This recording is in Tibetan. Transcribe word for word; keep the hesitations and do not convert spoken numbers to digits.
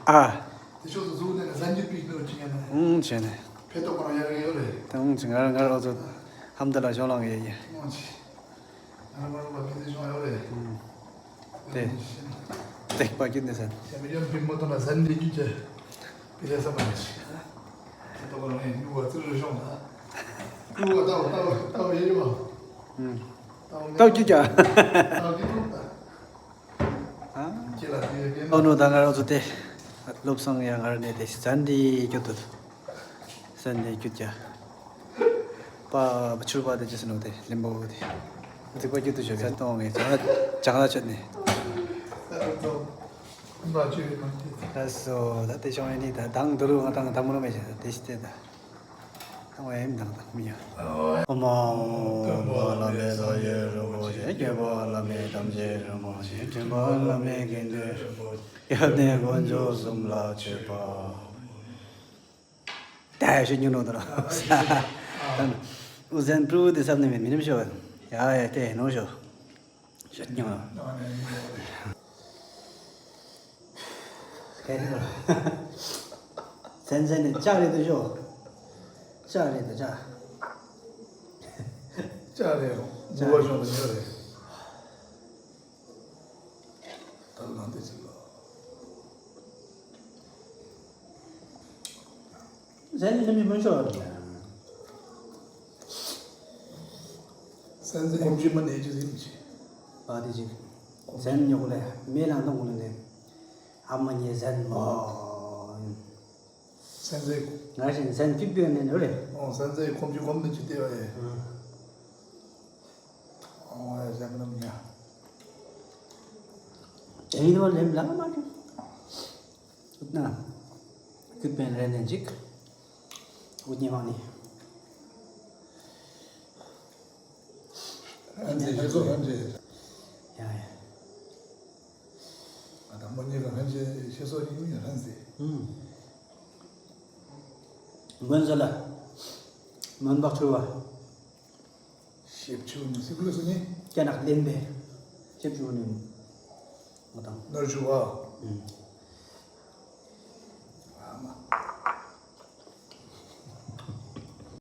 ཨ། དེ་ཕྱོགས་སུ་གཟུགས་ནས་ཟན་གྱི་པིག་ནོ་ཅི་ཡང་ན། ཨུང་བྱས་ནས། ཕེ་ཏོག་པར་ཡར་ཡོད་རེད། ད་ཨུང་ཅི་ངར་ངར་ཨོ་ཚོ་ཧམ་ད་ལ་ཤོང་ལང་ཡེ་ཡེ། ཨུང་ཅི། ང་རང་ང་རང་ལ་ཕན་ཚུན་ཤོང་ཡོད་རེད། ཏེ། ཏེ་པ་ཀི་ནེ་སན། ཡ་མི་ཡོན་པི་མོ་ཏོ་ན་ཟན་ལི་ཀི་ཅེ། པི་ལེ་ས་མ་ནེ་ཤི། ཏོ་གོ་ནེ་ཡུ་བ་ཙི་རུ་ཤོང་ན། ཡུ་བ་ཏའོ་ཏའོ་ཏའོ་ཡེ་ཡུ་བ། ཏའོ་ཀི་ཀྱ། ཏའོ་ཀི་ཏོ་ཏ། ཨ། ཁྱེད་ལ་དེ་ཡོད་ཀྱི་ཨོ་ནོ་ད་ང་རང་ཚོ་ཏེ། ལོབ་སང་ཡ་ངར་ནེ་ཏེ་ཟན་ལི་ཀྱོ་ཏོ། ཟན་ལི་ཀྱོ་ཀྱ། པ་ཕྱུར་པ་དེ་ཅི་སི་ནོ་དེ་ལེམ་པོ་དེ། འཛིག་པ་ཀྱུ་ཏུ་ཞོ་ག་གཏོང་ངེ་ཅང་ལ་ཅང་ལ་ཆད་ནི། ལ་སོ་ད་དེ་ཤོང་ཡ་ནི་ད་དང་དུ་རུ་ང་དང་དམ་རུ་མེ་ཅ་དེ་ཤི་ཏེ་ད། དང་བ་ཡེམ་དང་དང་མི་ཡ། ཨོ་མ་ཨོ་མ་བླ་མེད་ས་ཡེ་རིན་པོ་ཆེ། སྐྱེས་བུ་བླ་མེད་ཐམས་ཅད་རིན་པོ་ཆེ། མཁྱེན་པ་བླ་མེད་དགེ་འདུན་རིན་པོ་ཆེ། ཡབ་ནས་དཀོན་མཆོག་གསུམ་ལ་མཆོད་པ། ད་ཡ་ཤོད་ཉོ་ནོ་དོ་ར། ཨུ་ཟན་པྲུ་དེ་སབ་ནས་མེ་མི་རིམ་ཤོ། ཡ་ཡ་ཏེ་ནོ་ཤོ། ཤོད་ཉོ། ཁེ་རི་ལ། ཟན་ཟན་ནི་ལྕགས་རེད་དོ་ཤོ། ལྕགས་རེད་དོ་ལྕགས། ལྕགས་རེད། ལྕགས་མུ་བ་ཤོང་དོ་ལྕགས་རེད། ད་ལ་འདི་ཅིག་ལ། ཟན་ནི་མི་མི་ཤོར་བ་རེད། ཟན་ཟན་ཁོམ་ཅི་མ་ནས་ཅི་ཟིན་ཅི། བ་དེ་ཅིག་ཟན་ཉོ་གོ་ལེ་མེ་ལང་དང་གོ་ལེ་ནས། ཨ་མ་ཉེ་ཟན་མོ། ཟན་ཟན། ང་ཞིག་ཟན་ཕིག་པའི་ནས་ནོ་རེད། ཨོ་ཟན་ཟན་ཁོམ་ཅི་ཁོམ་ནས་ཅི་ལྟེ་བ་ཡེ། ཨོ་ཡ་ཟན་མ་ནམ་ཉ། དེ་ཡིན་བ་ལེམ་ལ་མ་རེད། ན། ཁུ་པན་རེ་ནས་འཇིག་དབུ་བརྙེས་མ་ནི། ཧན་ཅེ་ཞེ་སོ་ཧན་ཅེ། ཡ་ཡ། ཨ་ད་མོ་ཉེ་ག་ཧན་ཅེ་ཞེ་སོ་ཡིན་ཡ་ཧན་ཟེ། ཨུམ། མགོན་ཟེར་ལ། མོན་འབག་ཆུ་བ། ཞིབ་ཆུ་ནི་སི་ཀུ་ལུ་སུ་ནི། སྐྱ་ནག་ལེན་པས། ཞིབ་ཆུ་ནི། ང་དང་། ནོར་ཆུ་བ། ཨུམ།